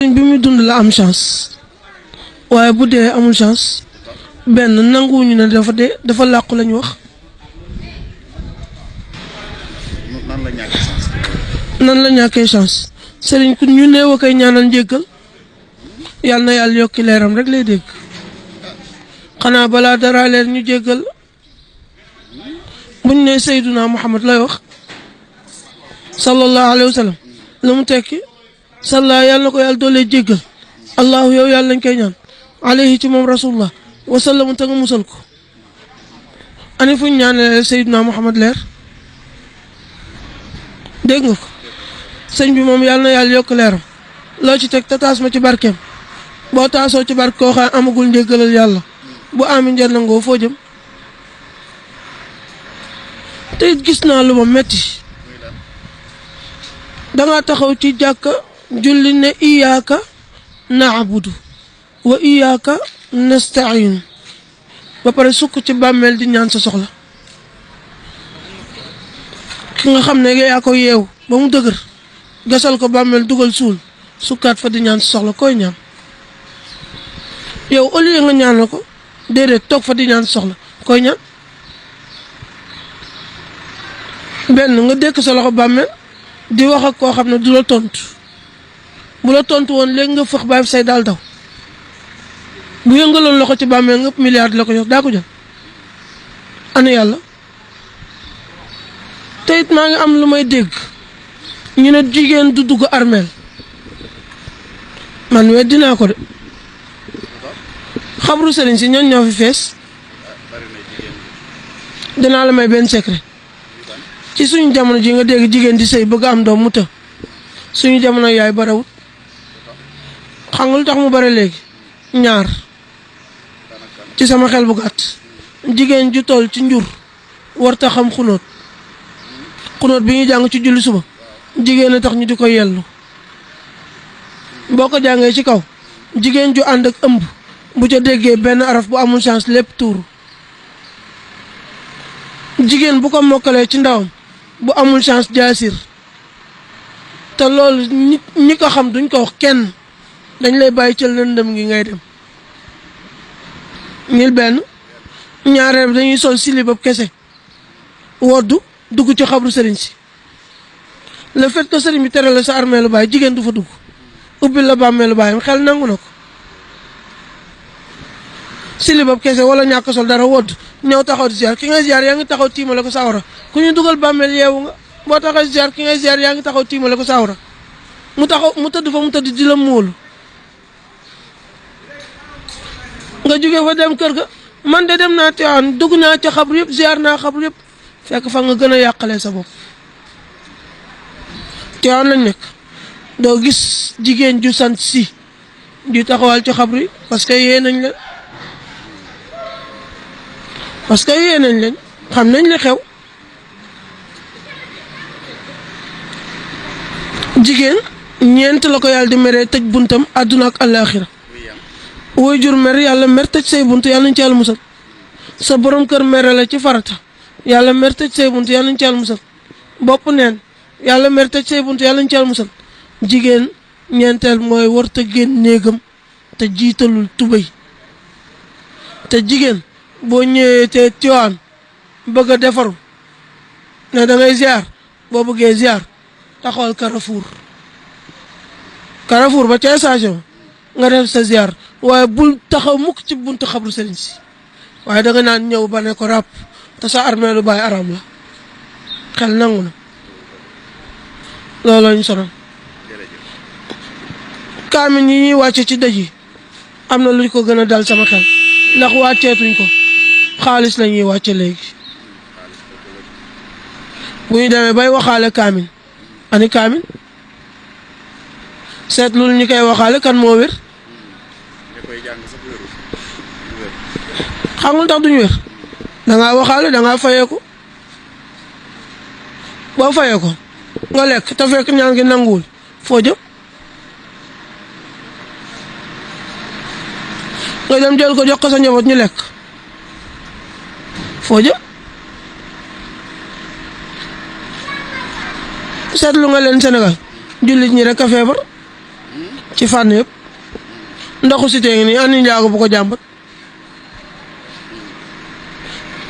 bi muy dund la am chance waaye bu dee amul chance benn nanguwuñu ne dafa dee dafa làqu lañu wax. nan la ñàkkee chance sëriñ ku ñu néew a koy ñaanal njéggal yàlla na yàlla yokki leeram rek lay dégg xanaa balaa dara leer ñu jéggal buñ ne Seyduna Muhammad lay wax sallallahu alayhi wa sallam la mu tekki salla yàlla na ko yàlla doolee jéggal allahu yow yàlla lañ koy ñaan alayhi ci moom rasulullah wasallam te nga musal ko ani fuñ ñaanee Seyduna Muhammad leer dégg nga ko sëñ bi moom yàlla na yàlla yokk leeram loo ci teg te taas ma ci barkeem boo taasoo ci barke koo xam amagul njéggalal yàlla bu amin jar nangoo foo jëm te it gis naa lu ma metti danga taxaw ci jàkka julli ne iyaaka naabudu wa iyaaka nasta'iin ba pare sukk ci bàmmeel di ñaan sa soxla ki nga xam ne yaa ko yeew ba mu dëgër gasal ko bàmmeel dugal suul sukkaat fa di ñaan sa soxla koy ñaan yow au lieu nga ñaanal ko déedéet toog fa di ñaan sa soxla koy ñaan benn nga dékk sa loxo bàmmeel di wax ak koo xam ne du la tontu bu la tontu woon léegi nga fëx bàyyi say daal daw bu yëngaloon loxo ci bàmmeel nga milliard la ko jox daa ko jël ana yàlla te it maa ngi am lu may dégg ñu ne jigéen du dugg armeel man weddi naa ko de xabru sëriñ si ñoon ñoo fi fees dinaa la may benn secret ci suñu jamono ji nga dégg jigéen di sëy bëgg am doom mu të suñu jamono yaay barawut xam nga lu tax mu bare léegi ñaar ci sama xel bu gàtt jigéen ju toll ci njur warta xam xunóot bi ñu jàng ci julli suba jigéen a tax ñu di ko yellu boo ko jàngee ci kaw jigéen ju ànd ak ëmb bu ca déggee benn araf bu amul chance lépp tuuru jigéen bu ko mokkalee ci ndawam bu amul chance jaasir te loolu ñi ko xam duñ ko wax kenn dañ lay bàyyi ca lëndëm gi ngay dem ñil benn ñaareel bi dañuy sol silibab kese woddu dugg ci xabru sëriñ si le fait que sëriñ bi tere la sa armeelu baay jigéen du fa dugg ubbil la bàmmeelu baayam xel nangu na ko silibab kese wala ñàkk sol dara wodd ñëw taxaw di ziar ki ngay ziar yaa ngi taxaw tiimale ko sawara ku ñu dugal bàmmeel yeewu nga boo taxaw ziar ki ngay ziar yaa ngi taxaw tiimale ko sawara mu tëdd fa mu tëdd di la móolu nga jóge fa dem kër ga man de dem naa Tiwaawan dugg naa ca xabru yëpp ziar naa xabru yëpp fekk fa nga gën a yàqalee sa bopp Tiwaawan lañ nekk doo gis jigéen ju sant si di taxawal ci xabru yi parce que yee nañ leen xam nañ li xew jigéen ñeent la ko yàlla di meree tëj buntam àdduna ak àllaaxira woy jur mer yàlla mer tëj say bunt yàlla nañ ci yàlla musal sa borom kër mere la ci farata yàlla mer tëj say bunt yàlla nañ ci yàlla musal bopp neen yàlla mer tëj say bunt yàlla nañ ci yàlla musal jigéen ñeenteel mooy warta génn néegam te jiitalul tubéy te jigéen boo ñëwee te Tiwaawan bëgg a defaru ne da ngay ziar boo bëggee ziar taxawal Carrefour ba ca station nga def sa ziar waaye bul taxaw mukk ci buntu xabru sëriñ si waaye da nga naan ñëw ba ne ko ràpp te sa armeelu baay aram la xel nangu na looloo ñu sonal kaamin yi ñuy wàcce ci dëj yi am na lu ko gën a dal sama xel ndax wàcceetuñ ko xaalis la ñuy wàcce léegi bu ñu demee bay waxaale kaamin ani kaamin seetlul ñi koy waxaale kan moo wér xam nga tax duñu wér dangaa waxaale dangaa fayeeku boo fayee ko nga lekk te fekk ñaan gi nanguwul foo jëm nga dem jël ko jox ko sa njaboot ñu lekk foo jëm seetlu nga leen Sénégal jullit ñi rek a feebar ci fànn yëpp ndoxu cité ngi nii ani njaago bu ko jàmbat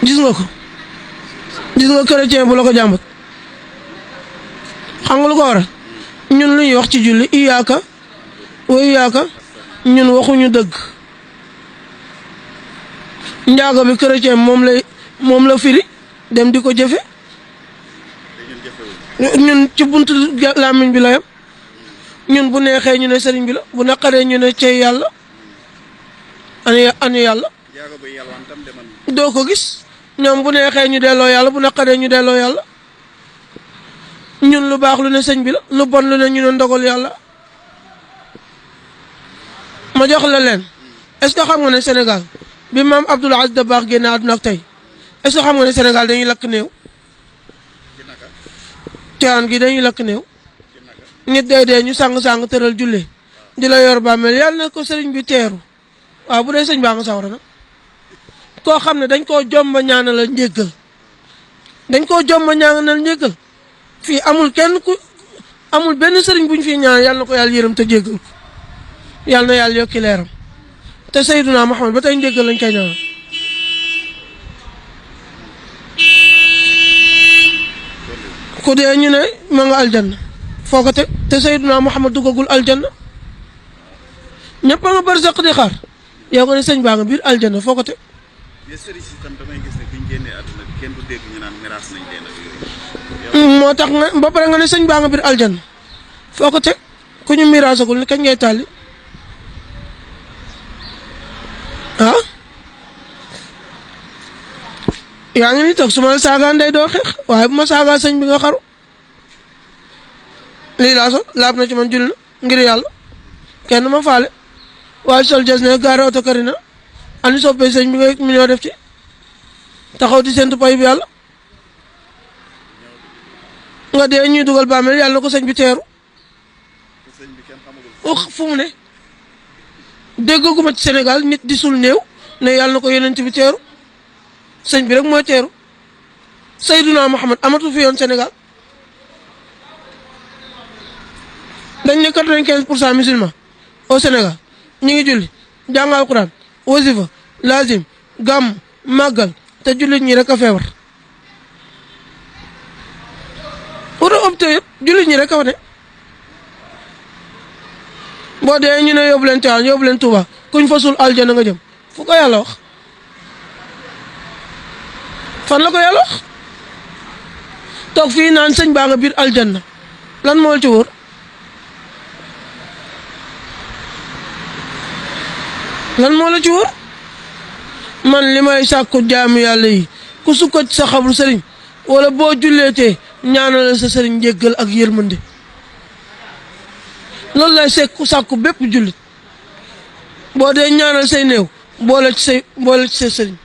gis nga ko gis nga chrétien bu la ko jàmbat xam nga lu ko waral ñun lu ñuy wax ci julli iyaaka wa iyaaka ñun waxuñu dëgg njaago bi chrétien moom la firi dem di ko jëfe ñun ci buntu làmmiñ bi la yam ñun bu neexee ñu ne sëriñ bi la bu naqaree ñu ne cey yàlla ani yàlla doo ko gis ñoom bu neexee ñu delloo yàlla bu naqaree ñu delloo yàlla ñun lu baax lu ne sëñ bi la lu bon lu ne ñu ne ndogal yàlla ma jox la leen est-ce que xam nga ne Sénégal bi maam Abdoul Aziz Dabakh génne àdduna ak tey est-ce que xam nga ne Sénégal dañuy lakk néew Tiwaawan gi dañuy lakk néew nit day dee ñu sàng-sàng tëral jullee di la yor bàmmeel yàlla na ko sëriñ bi teeru waaw bu dee sëñ baa nga sawara nag koo xam ne dañ koo jomba ñaanal njéggal dañ koo jomba ñaanal njéggal fii amul benn sëriñ buñ fii ñaan yàlla na ko yàlla yërëm te jéggal ko yàlla na yàlla yokki leeram te Seydunaa Muhammad ba tey njéggal lañ koy ñaanal ku dee ñu ne ma nga aljanna foo ko te Seydunaa Muhammad duggagul aljanna ñëpp a nga barzaq di xaar yow nga ne sëñ baa nga biir aljanna foo ko te moo tax nga ba pare nga ne sëñ baa nga biir aljanna foo ko te ku ñu miraasagul ni kañ ngay tàlli ah yaa ngi ni toog su ma la saagaa ndey doo xeex waaye bu ma saagaa sëñ bi nga xaru lii laa sol laab na ci man julli na ngir yàlla kenn ma faale waaye sol jas ne gaare oto kari na ani soppee sëñ bi nga million def ci taxaw di séntu pay bi yàlla nga dee ñuy dugal bàmmeel yàlla na ko sëñ bi teeru fu mu ne déggaguma ci Sénégal nit di sul néew ne yàlla na ko yonent bi teeru sëñ bi rek mooy teeru Seydunaa Muhammad amatu fi yoon Sénégal dañ ne 95% musulmans au Sénégal ñu ngi julli jàng alquran wasifa lazim gàmm màggal te jullit ñi rek a feebar Europe yëpp jullit ñi rek a fa ne boo dee ñu ne yóbbu leen Tiwaawan yóbbu leen Tuuba kuñ fa suul aljana nga jëm fu ko yàlla wax fan la ko yàlla wax toog fii naan sëñ baa nga biir aljanna lan moo ci wóor lan moo la ci wóor man li may sàkku jaamu yàlla yi ku sukkat sa xabru sëriñ wala boo julleetee ñaanal sa sëriñ njéggal ak yërmande loolu lay sàkku bépp jullit boo dee ñaanal say néew boole ci say sëriñ